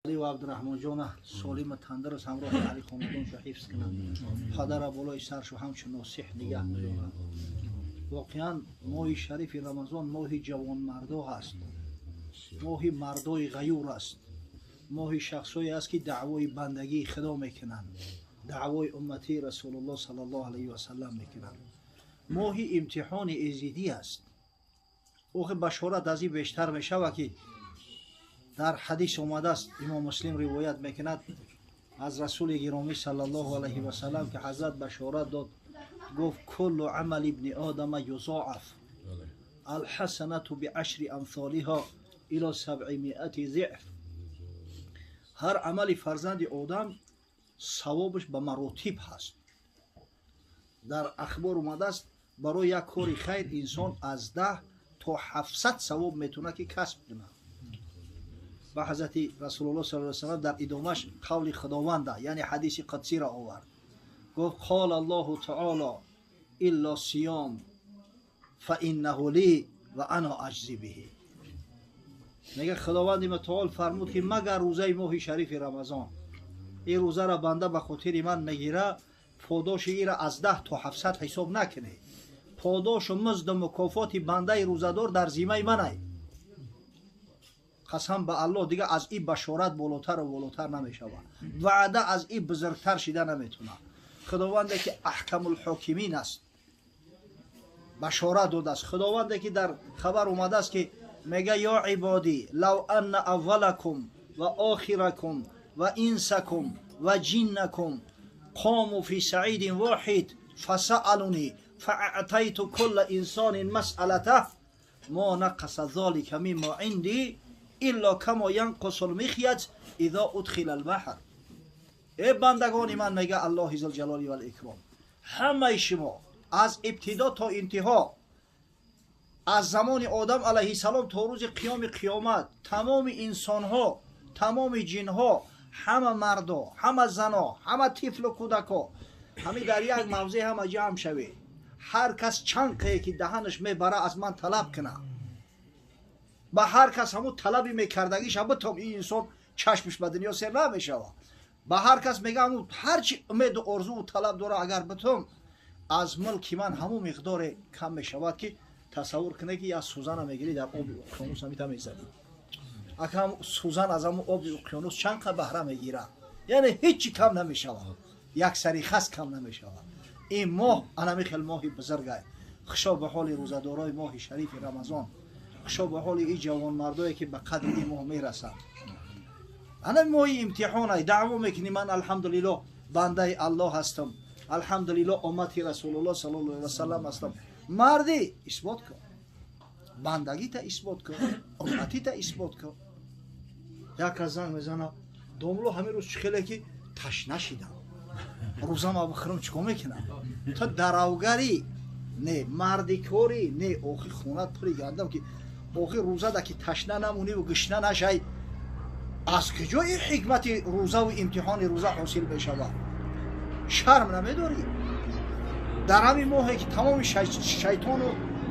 Ва Абдураҳмонҷона солима тандурус ҳамроҳи аҳли хонадоншо ҳифз кунад, падара болои саршо ҳамчун носиҳ нигаҳ медорад. Воқеан, моҳи шарифи Рамазон моҳи ҷавонмардо ҳаст, моҳи мардои ғаюр аст, моҳи шахсое аст, ки даъвои бандагии Худо мекунанд, даъвои умматии Расулуллоҳ саллаллоҳу алайҳи васаллам мекунанд. Моҳи имтиҳони эзидӣ аст. Охи, башорат аз ин бештар мешавад, ки дар ҳадис омадааст, Имом Муслим ривоят мекунад аз Расули гиромӣ саллаллоҳу алайҳи васаллам, ки ҳазрат башорат дод, гуфт: كل عمل ابن آدم يضاعف، الحسنة بعشر أمثالها إلى 700 ضعف. Ҳар амали фарзанди одам савобаш ба маротиб ҳаст. Дар ахбор омадааст, барои як кори хайр инсон аз 10 то 700 савоб метавонад, ки касб кунад. Ба ҳазрати Расулуллоҳ саллаллоҳу алайҳи васаллам дар идомаш қавли Худованда, яъне ҳадиси қудсиро овард, гуфт: قال الله تعالى: إلا الصيام فإنه لي وأنا أجزي به. Мега, Худованди мутаол фармуд, ки магар рӯзаи моҳи шарифи Рамазон. Ин рӯзаро банда ба хотири ман мегира, подоши ира аз 10 то 700 ҳисоб накунед. Подошу музду мукофоти бандаи рӯзадор дар зимаи манай. Қасам ба Аллоҳ, дига аз ин башорат болотару болотар намешавад, ваъда аз ин бузургтар шида наметавонад. Худованде ки аҳкамулҳокимин аст, башорат додааст. Худованде ки дар хабар омадааст, ки мега: يا عبادي، لو أن أولكم وآخركم وإنسكم وجنكم قاموا في صعيد واحد فسألوني فأعطيت كل إنسان مسألته ما نقص ذلك مما عندي إلا كما ينقص المخيط إذا أدخل البحر. Э бандагони ман, мега Аллоҳи зулҷалоли валикром, ҳамаи шумо аз ибтидо то интиҳо, аз замони Одам алайҳиссалом то рӯзи қиёми қиёмат, тамоми инсонҳо, тамоми ҷинҳо, ҳама мардо, ҳама зано, ҳама тифлу кӯдако, ҳами дар як мавзеъ ҳама ҷамъ шавед, ҳар кас чанд қае ки даҳанаш мебара, аз ман талаб кунад, ба ҳар кас ҳамун талаби мекардагиша битом, ин инсон чашмаш ба дунё сер намешавад. Ба ҳар кас мега, ҳамун ҳарчи умеду орзуву талаб дора, агар битом, аз мулки ман ҳамун миқдоре кам мешавад, ки тасаввур кунед, ки як сӯзана мегирӣ, дар оби уқёнус ҳамита мезанӣ. Ака, сӯзан аз ҳамун оби уқёнус чанд қа баҳра мегирад? Яъне ҳеҷ чи кам намешавад, як сари хас кам намешавад. Ин моҳ анами хел моҳи бузургай. Хушо ба ҳоли рӯзадорои моҳи шарифи Рамазон, хушо ба ҳоли ин ҷавонмардое, ки ба қадри ин моҳ мерасанд. Ана моҳи имтиҳонай. Даъво мекунӣ: ман, алҳамдулиллоҳ, бандаи Аллоҳ ҳастам, алҳамдулиллоҳ, уммати Расулуллоҳ саллаллоҳу алайҳи васаллам ҳастам. Мардӣ, исбот кун, бандагита исбот кун, умматита исбот кун. Як кас занг мезана: домло, ҳамин рӯз чӣ хеле ки ташна шидам, рӯзама бихӯрам, чӣ кор мекунам? То даравгарӣ не, мардикорӣ не. Охи, хонат пури гандам, ки охи рӯзада ки ташна намониву гишна нашай, аз куҷо ин ҳикмати рӯзаву имтиҳони рӯза ҳосил мешавад? Шарм намедорӣ? Дар ҳамин моҳе ки тамоми шайтону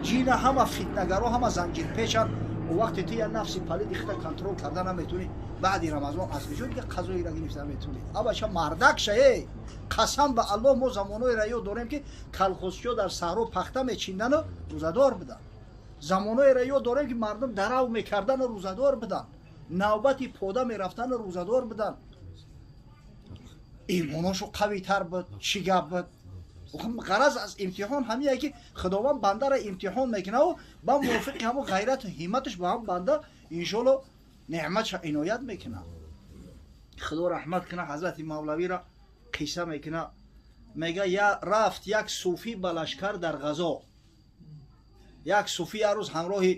ҷина, ҳама фитнагаро, ҳама занҷирпечанд, вақте ту як нафси палиди худа контрол карда наметавонӣ, баъди Рамазон аз куҷо дига қазоиро гирифта метавонӣ? Абача, мардак шае. Қасам ба Аллоҳ, мо замоноеро ёд дорем, ки калхозчиҳо дар саҳро пахта мечиндану рӯзадор буданд. Замоноеро ёд дорем, ки мардум дарав мекардану рӯзадор буданд, навбати пода мерафтану рӯзадор буданд. Имоношу қавитар буд. Чӣ гап буд? Ғараз аз имтиҳон ҳамие, ки Худованд бандара имтиҳон мекунаву ба мувофиқи ҳамон ғайрату ҳимматаш ба ҳам банда, иншоалло, неъматша иноят мекунад. Худо раҳмат куна ҳазрати Мавлавиро, қисса мекуна, мега: я рафт як суфӣ ба лашкар дар ғазо. Як суфӣ як рӯз ҳамроҳи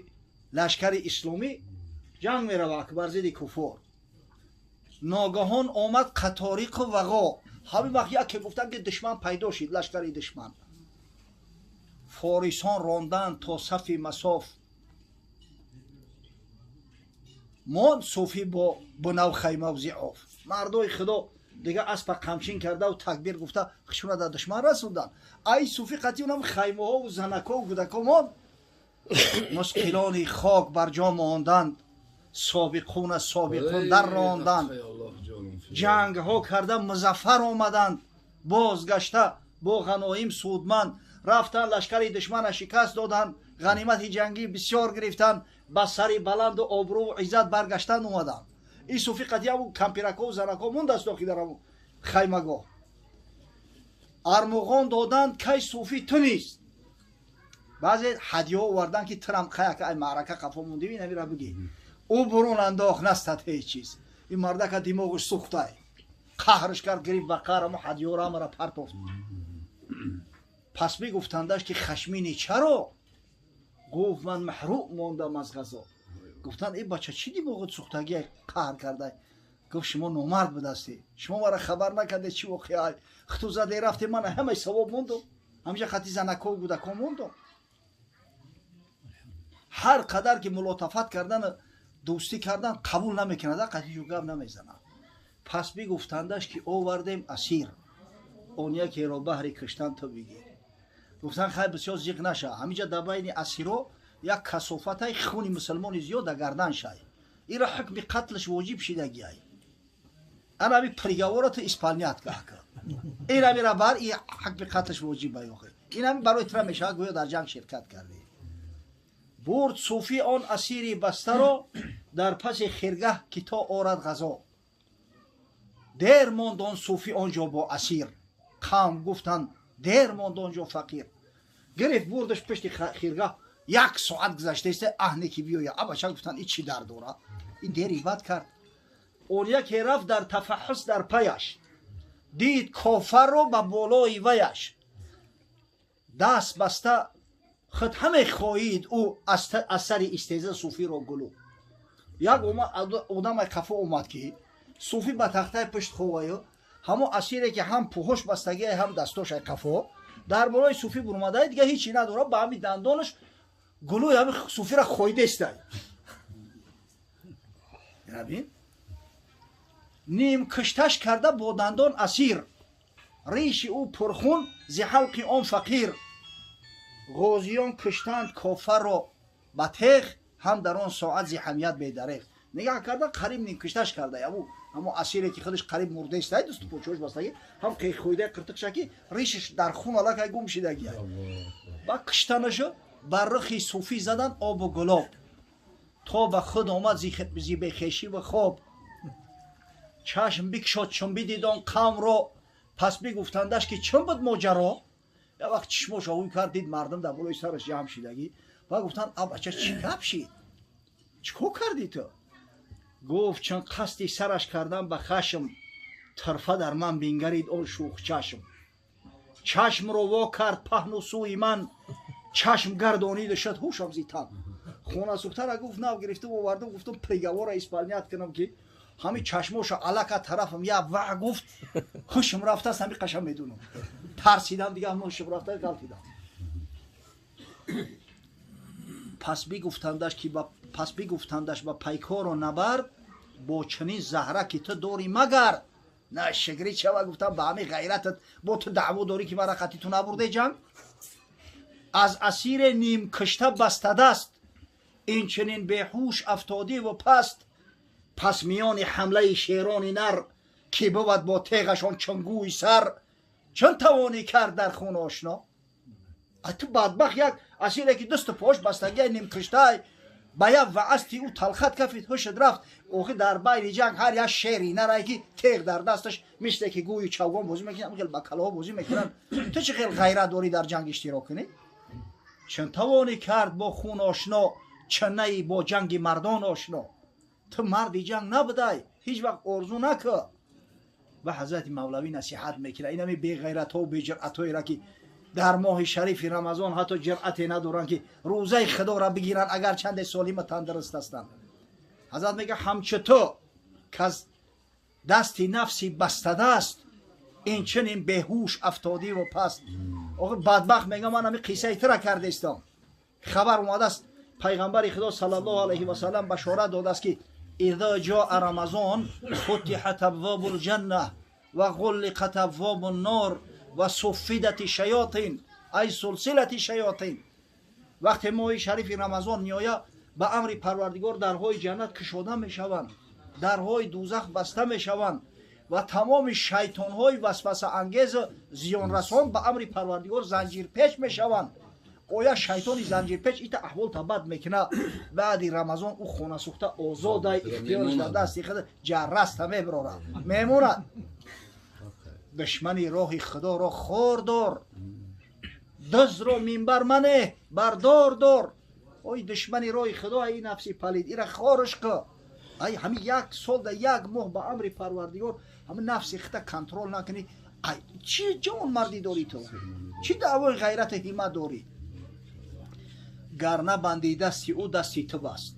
лашкари исломӣ ҷанг мерава акбар зидди куфор. Ногаҳон омад қаториқу вағо. Ҳамин вақт яке гуфтанд, ки душман пайдо шид, лашкари душман. Форисон ронданд то сафи масоф мон суфӣ бо бунав хаймав зиоф. Мардои Худо дига аспа қамчин кардаву такбир гуфта, хушуна дар душман расонданд. Ай суфӣ қатъи унам хаймаҳову занакҳову кӯдакҳо мон. Мусқилони хок бар ҷо монданд. Собиқуна собиқун дар ронданд, ҷангҳо карда музаффар омаданд, бозгашта бо ғаноим судманд рафтанд, лашкари душмана шикаст доданд, ғанимати ҷангӣ бисёр гирифтанд, ба сари баланду обрӯву иззат баргаштанд омаданд. Ин суфӣ қатияву кампиракову занако мондааст дохи дар ҳамун хаймагоҳ. Армуғон доданд, кай суфӣ ту нест. Баъзе ҳадиҳо оварданд, ки тирам қаяка ай маърака қафо мондӣ, инамира бигӣ. Ӯ бурун андохт, настад ҳеҷ чиз. Ин мардака димоғаш сӯхтай, қаҳрш кард, гирифт ба қаҳр, амо ҳадиҳоро ҳамаро партофт. Пас мегуфтандаш, ки хашмини чаро? Гуфт: ман маҳрум мондам аз ғазо. Гуфтанд: э бача, чӣ димоғат сӯхтагия, қаҳр кардай? Гуфт: шумо номард будастӣ, шумо мара хабар накарде чӣ воқеай, хуту заде рафте, ман ҳамаи савоб мондум, ҳамеша хати занакову кӯдако мондум. Ҳар қадар ки мулотафат кардан, дӯстӣ кардан, қабул намекунад, қатишу гап намезанад. Пас бигуфтандаш, ки овардем асир, он якеро баҳри киштан ту бигир. Гуфтанд: хай, бисёр зиқ наша, ҳамиҷа дар байни асиро як касофатай, хуни мусулмони зиёд дар гардан шай, ира ҳукми қатлш воҷиб шидагиай, ана ами приговора ту исполнять кар, ин амира бар и ҳукми қатлш воҷиб охи, ин ами барои тира мешавад, гӯё дар ҷанг ширкат кардӣ. Бурд суфӣ он асири бастаро дар паси хиргаҳ, ки то орад ғазо. Дер монд он суфӣ он ҷо бо асир, қавм гуфтанд: дер монд он ҷо фақир. Гирифт, бурдаш пушти хиргаҳ, як соат гузаштаиста, аҳне ки биёя. Абача, гуфтанд, и чӣ дар дорад, ин дери бад кард. Он яке рафт дар тафаҳҳус дар паяш, дид кофарро ба болои ваяш даст баста, худ ҳаме хоҳид ӯ аз сари истеза суфиро гулу. Як одамай қафо омад, ки суфӣ ба тахтаи пушт ховаю, ҳамо асире ки ҳам пӯҳош бастагиай, ҳам дастошай қафо дар болои суфӣ бурмадай, дига ҳечи надорад, ба ҳами дандонаш гулӯи ҳами суфиро хоидестай. Бин, ним кишташ карда бо дандон асир, риши ӯ пурхун зи ҳалқи он фақир. Ғозиён киштанд кофарро ба теғ, ҳам дар он соат зи ҳамият бедареғ. Нигаҳ карда, қариб ним кишташ карда, ябу ҳамо асире ки худаш қариб мурдаистай, дусту почош бастаги, ҳам қехӯида қиртиқша, ки ришиш дар хун аллакай гум шидаги. Ба киштанашу бар рухи суфӣ задан обу гулоб, то ба худ омад зи бехешӣ ва хоб. Чашм бикшод, чун бидид он қавмро, пас бигуфтандаш, ки чун буд моҷаро? Як вақт чишмош оҳуй кард, дид мардум дар болои сараш ҷамъ шидагӣ. Ба гуфтанд: абача, чӣ гап шид, чӣ кор кардӣ ту? Гуфт: чун қасди сараш кардам ба хашм, тарфа дар ман бингарид он шӯхчашм, чашмро во кард паҳну сӯи ман, чашм гардониду шуд ҳушам зи тан. Хонасӯхтара, гуфт, нав гирифтам, овардам, гуфтам приговора исполнять кунам, ки ҳами чашмоша алака тарафам я ва, гуфт, ҳушм рафтааст, ҳами қашам медунам, тарсидам, дига ҳушм рафта ғалтидам. Пас бигуфтандаш ба пайкору набард бо чунин заҳра, ки ту дорӣ магар на шигрӣ чава. Гуфтам: ба ҳамин ғайратат бо ту даъво дорӣ, ки мара қати ту набурде ҷанг, аз асире нимкушта бастадаст, инчунин беҳуш афтодиву паст. Пас миёни ҳамлаи шерони нар, ки бувад бо теғашон чунгӯи сар, чун тавонӣ кард дар хун ошно? А ту бадбахт, як асире ки дасту пош бастагиай, нимкуштай, ба як ваасти ӯ талхат кафид, ҳушад рафт. Охи, дар байни ҷанг ҳар як шери нарай, ки теғ дар дасташ, мисле ки гӯи чавгон бозӣ мекунанд, хел ба калоҳо бозӣ мекунанд, ту чӣ хел ғайрат дорӣ дар ҷанг иштирок кунӣ? Чун тавонӣ кард бо хун ошно, чунаи бо ҷанги мардон ошно? Ту марди ҷанг набудай, ҳеҷ вақт орзу накӯ. Ба ҳазрати мавлавӣ насиҳат мекунад инами беғайратҳо, беҷуръатҳоеро, ки дар моҳи шарифи Рамазон ҳатто ҷуръате надоранд, ки рӯзаи худоро бигиранд, агар чанде солима тандуруст ҳастанд. Ҳазрат мега: ҳамчу ту, каз дасти нафси бастадааст, инчунин беҳуш афтодиву паст. Охи, бадбахт, мега, ман ҳами қиссаи тура кардестам. Хабар омадааст, пайғамбари худо саллаллоҳу алайҳи васалам башорат додааст, ки إذا جاء رمضان فتحت أبواب الجنة وغلقت أبواب النار وصفدت الشياطين، أي سلسلة الشياطين. Вақте моҳи шарифи Рамазон меояд. Ба амри Парвардигор дарҳои ҷаннат кушода мешаванд, дарҳои дӯзах баста мешаванд ва тамоми шайтонҳои васвасаангезу зиёнрасон ба амри Парвардигор занҷирпеч мешаванд. Оя шайтони занҷирпеч ита аҳволта бад мекуна. Баъди Рамазон ӯ хонасӯхта озодай, ихтиёраш дар дасти худ, ҷарраста мебирорад, мемонад. Душмани роҳи Худоро хор дор, дузро минбар манеҳ, бардор дор. Ой, душмани роҳи Худо, ай нафси палид, ира хорш ку. Ай ҳами як сол да як моҳ ба амри Парвардигор ҳами нафси хита контрол накунӣ, ай чӣ ҷон мардӣ дорӣ ту? Чӣ даъвои ғайрату ҳиммат дорӣ? Гар набандӣ дасти ӯ, дасти ту баст,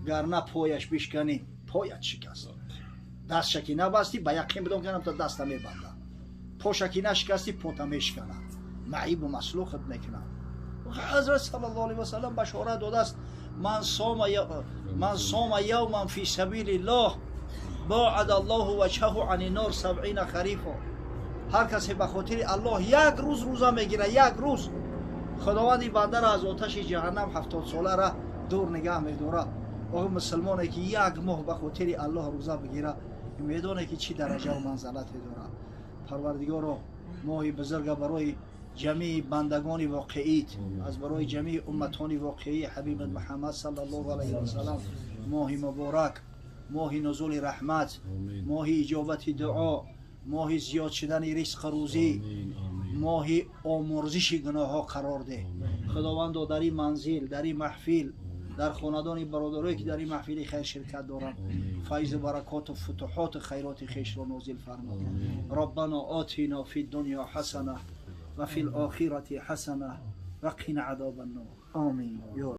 гар на пояш бишканӣ, поят шикаст. Дастша ки набастӣ, ба яқин бидон, ки та даста мебанда. Поша ки нашикастӣ, пота мешиканад, маибу маслухат мекунад. Ҳазрат саллаллоҳу алайҳи васаллам башорат додааст: ман сома явман фи сабилиллоҳ боада Аллоҳу ваҷҳаҳу ани нор 70 харифо. Ҳар касе ба хотири Аллоҳ як рӯз рӯза мегирад, як рӯз, Худованди бандаро аз оташи ҷаҳаннам 70 солара дур нигаҳ медорад. Оҳ, мусулмоне ки як моҳ ба хотири Аллоҳ рӯза бигирад, медоне ки чӣ дараҷаву манзалате дорад. Парвардигоро, моҳи бузурга барои ҷамии бандагони воқеит, аз барои ҷамии умматони воқеии ҳабибат Муҳаммад саллаллоҳу алайҳи васалам, моҳи муборак, моҳи нузули раҳмат, моҳи иҷобати дуо, моҳи зиёд шудани ризқу рӯзӣ, моҳи омурзиши гуноҳҳо қарор деҳ. Худовандо, дар ин манзил, дар ин маҳфил, дар хонадони бародарое ки дар ин маҳфили хайр ширкат доранд, файзу баракоту футуҳоту хайроти хешро нозил фармо. Роббано отино фи дунё ҳасана ва фи лохирати ҳасана ва қина азоба ннор. Омин.